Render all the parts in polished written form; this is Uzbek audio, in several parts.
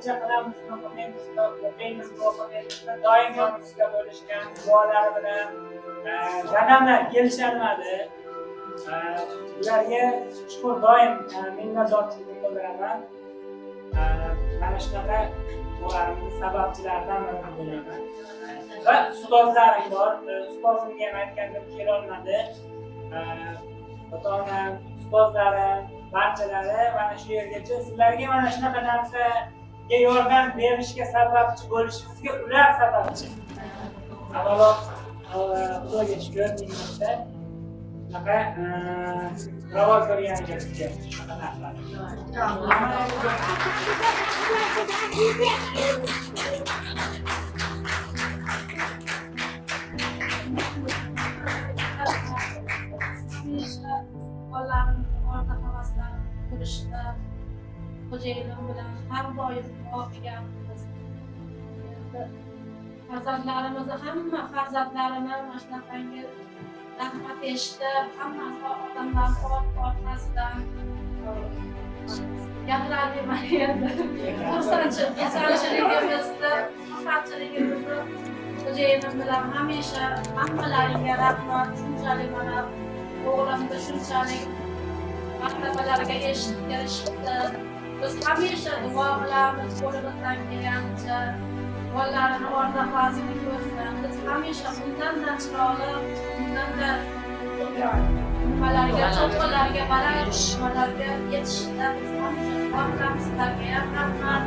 Buncha qilamiz, qilmaymiz, o'qiymiz, o'qimaymiz. Doim yonimizda bo'lishgan, duolari bilan dadamlar kelisholmadi. Ularga chuqur doim minnatdorchilik bildiraman. Mana shunaqa ularning sababchilaridan biri deb o'ylayman. Va ustozlarim bor. Ustozimga ham aytgandim, kelolmadi. Ota-onam, ustozlarim, barchalari mana shu yergacha sizlarga mana shunaqa narsaga yordam berishga sababchi bo'lishingizga ular sababchi. Avvalo Xudoga shukur ming marta shunaqa ravo ko'rganiga bizga shunaqa narsalar. Hamisha bolalarimizni orzu havaslarini ko'rishda xo'jayinim bilan har doim duo qilganmiz. Endi farzandlarimizni, hamma farzandlarini mana shunaqangi rahmat eshitib, hammasi odamlarni orqasidan gapirolmayman endi. Xursandchiligimizni xo'jayinim bilan hamisha hammalaringga rahmat. Shunchalik mana o'g'limni shunchalik martabalarga erishibdi. Biz hamisha duo qilamiz, qo'limizdan kelgancha bolalarini orzu havasini ko'rsin. Biz hamisha bundan-da chiroyli, bundan-da nimalarga, cho'qqilarga, baland nimalarga yetishishda biz hamisha duo qilamiz. Sizlarga ham rahmat.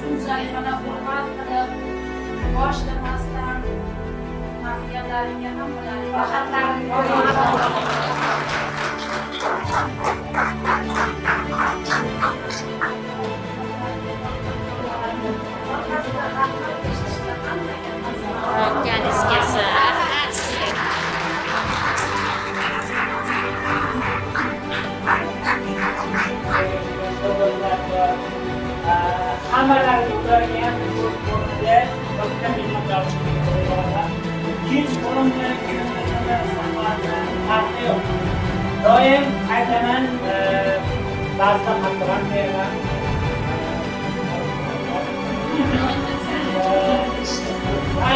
Shunchalik mana hurmat qilib, boshlamasdan nima qilganlaringga hammalaringga orqasidan rahmat eshitishda hammaga Ganingiz kelsin. Rahmat sizga. Shogirdlar bor. Hammalariga, ularga ham o'z o'rnida katta minnatdorchilik bildiraman. Kechqurunmi, kunduzmi, saharmi, farqi yo'q. Doim aytaman, ba'zida qattiq ham beraman. Va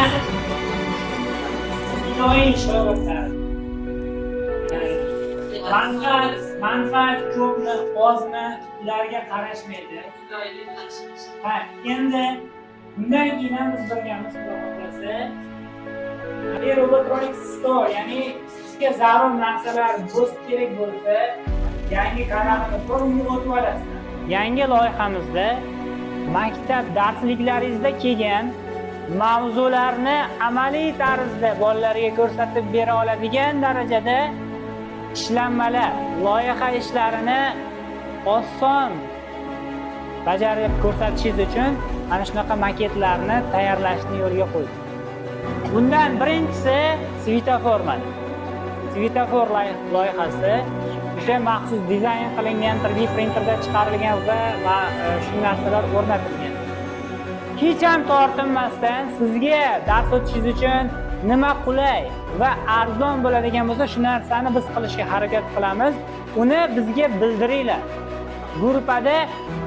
fidoyi shogirdlar. Manfaat ko'pmi, ozmi, ularga qarashmaydi. Ha, endi bundan keyin ham biz birgamiz, Xudo xohlasa. Robotronics Store, ya'ni sizga zarur narsalar bo'lsa, kerak bo'lsa, yangi kanalimiz bor, unga o'tib olasizlar. Yangi loyihamizda maktab darsliklaringizda kelgan mavzularni amaliy tarzda bolalarga ko'rsatib bera oladigan darajada ishlanmalar, loyiha ishlarini oson bajarib ko'rsatishingiz uchun mana shunaqa maketlarni tayyorlashni yo'lga qo'ydik. Bundan birinchisi svetofor mana. Svetofor loyihasi o'sha maxsus dizayn qilingan, 3D printerda chiqarilgan va shu narsalar o'rnatilgan. Hech ham tortinmasdan sizga dars o'tishingiz uchun nima qulay va arzon bo'ladigan bo'lsa, shu narsani biz qilishga harakat qilamiz. Uni bizga bildiringlar. Gruppada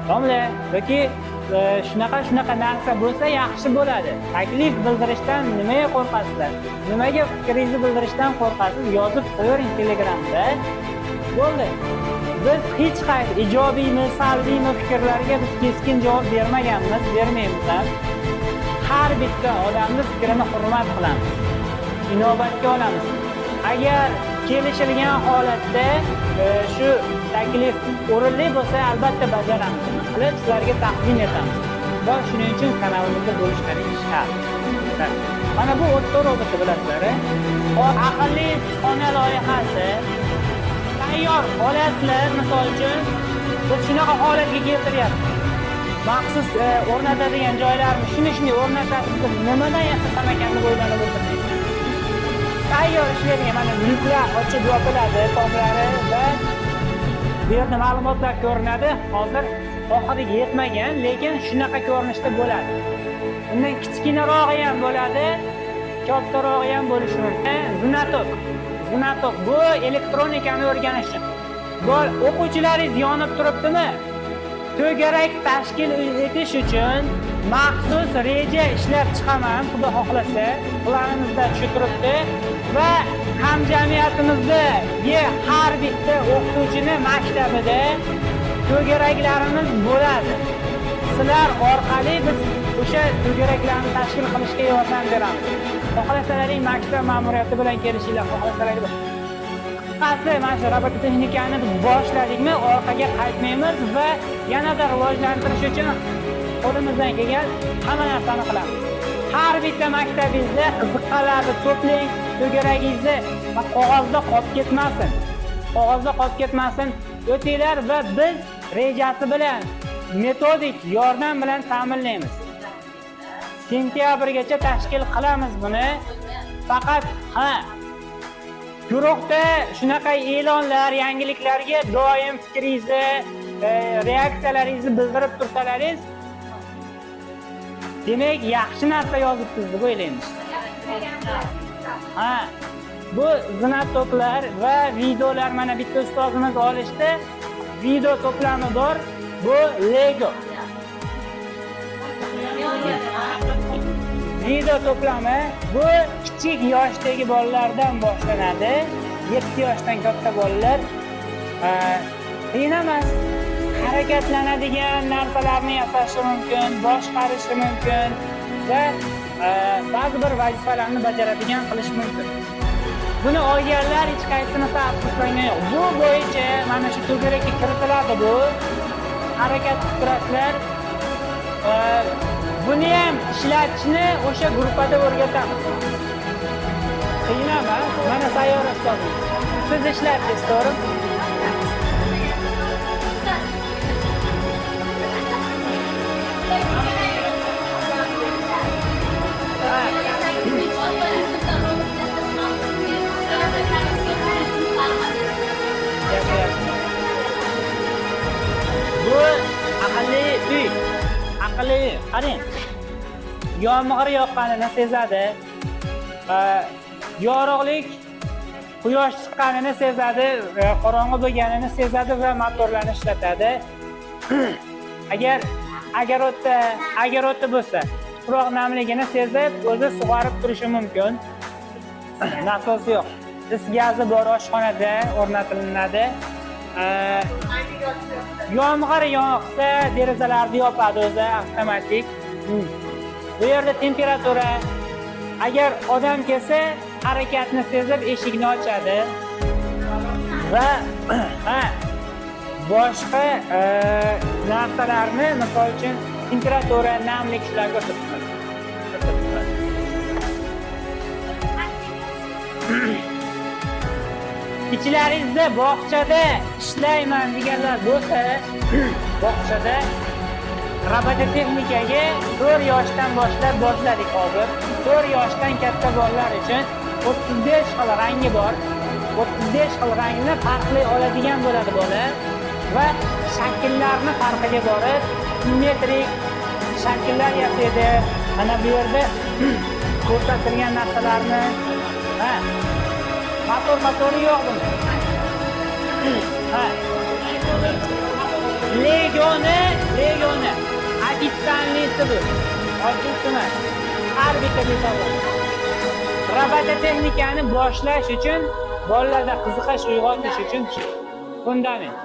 domla yoki shunaqa shunaqa narsa bo'lsa yaxshi bo'ladi. Taklif bildirishdan nimaga qo'rqasizlar? Nimaga fikringizni bildirishdan qo'rqasiz? Yozib qo'yavering Telegramda. Bo'ldi. Biz hech qaysi ijobiymi, salbiymi fikrlarga biz keskin javob bermaganmiz, bermaymiz ham. Har bitta odamni fikrini hurmat qilamiz. Inobatga olamiz. Agar kelishilgan holatda shu taklif o'rinli bo'lsa, albatta bajaramiz. Qilib sizlarga taqdim etamiz. Va shuning uchun kanalimizda bo'lishlaringiz shart. Mana bu o'tto roboti bilasizlar. Aqlli xona loyihasi tayyor olasizlar, misol uchun biz shunaqa holatga keltiryapmiz. Maxsus o'rnatadigan joylarni shuni shunday o'rnatasiz deb nimadan yasasam ekan deb o'ylanib o'tirmaysiz. Tayyor ishlaydigan mana lyuklar ochib yopiladi, tomlari va bu yerda ma'lumotlar ko'rinadi. Hozir oxiriga yetmagan, lekin shunaqa ko'rinishda bo'ladi. Undan kichkinarog'i ham bo'ladi, kattarog'i ham bo'lishi mumkin. Знаток. Знаток bu elektronikani o'rganish uchun. Bu o'quvchilaringiz yonib turibdimi? To'garak tashkil etish uchun maxsus reja ishlab chiqaman, Xudo xohlasa, planimizda shu turibdi va hamjamiyatimizdagi har bitta o'qituvchini maktabida to'garaklarimiz bo'ladi. Sizlar orqali biz o'sha to'garaklarni tashkil qilishga yordam beramiz. Xohlasalaring maktab ma'muriyati bilan kelishinglar, xohlasalaring. Qisqasi, mana shu robototexnikani biz boshladikmi, orqaga qaytmaymiz va yanada rivojlantirish uchun qo'limizdan kelgan hamma narsani qilamiz. Har bitta maktabingizda qiziqqanlarni to'plang, to'garagingizni qog'ozda qolib ketmasin. Qog'ozda qolib ketmasin. O'tinglar va biz rejasi bilan metodik yordam bilan ta'minlaymiz. Sentyabrgacha tashkil qilamiz buni. Faqat ha, guruhda shunaqa e'lonlar, yangiliklarga doim fikringizni, reaksiyalaringizni bildirib tursalaringiz, demak, yaxshi narsa yozibsiz deb o'ylaymiz. Ha, bu знаток lar va videolar, mana bitta ustozimiz olishdi. Video to'plami bor. Bu Lego. Video to'plami bu kichik yoshdagi bolalardan boshlanadi. 7 yoshdan katta bolalar qiyin emas. Harakatlanadigan narsalarni yasashi mumkin, boshqarishi mumkin va ba'zi bir vazifalarni bajaradigan qilish mumkin. Buni olganlar hech qaysinisi afsuslangan yo'q. Bu bo'yicha mana shu to'garakka kiritiladi bu. Harakat qilib turasizlar. Buni ham ishlatishni o'sha gruppada o'rgatamiz. Qiyin emas. Mana Sayyora ustozimiz. Siz ishlatdingiz, to'g'rimi? Bu aqlli uy. Aqlli uy. Qarang. Yomg'ir yoqqanini sezadi. Yorug'lik, quyosh chiqqanini sezadi, qorong'i bo'lganini sezadi va motorlarni ishlatadi. Agar agarotda bo'lsa, tuproq namligini sezib, o'zi sug'orib turishi mumkin. Nasos yo'q. Is gazi bor, oshxonada o'rnatiladi. Yomg'ir yog'sa derazalarni yopadi o'zi avtomatik. Bu yerda temperatura, agar odam kelsa harakatni sezib eshikni ochadi va ha, boshqa narsalarni, misol uchun temperatura, namlik, shularni ko'rsatib turadi. Ichilaringizda bog'chada ishlayman deganlar bo'lsa, bog'chada robototexnikaga 4 yoshdan boshlab boshladik hozir. 4 yoshdan katta bolalar uchun 35 xil rangi bor. 35 xil rangni farqli oladigan bo'ladi bola va shakllarni farqiga borib simmetrik shakllar yasaydi. Mana bu yerda ko'rsatilgan narsalarni, ha, motori yo'q buni. Ha. Legoni ofitsiallisi bu. Oddiysi emas. Har bitta detal. Robototexnikani boshlash uchun, bolalarda qiziqish uyg'otish uchun fundament.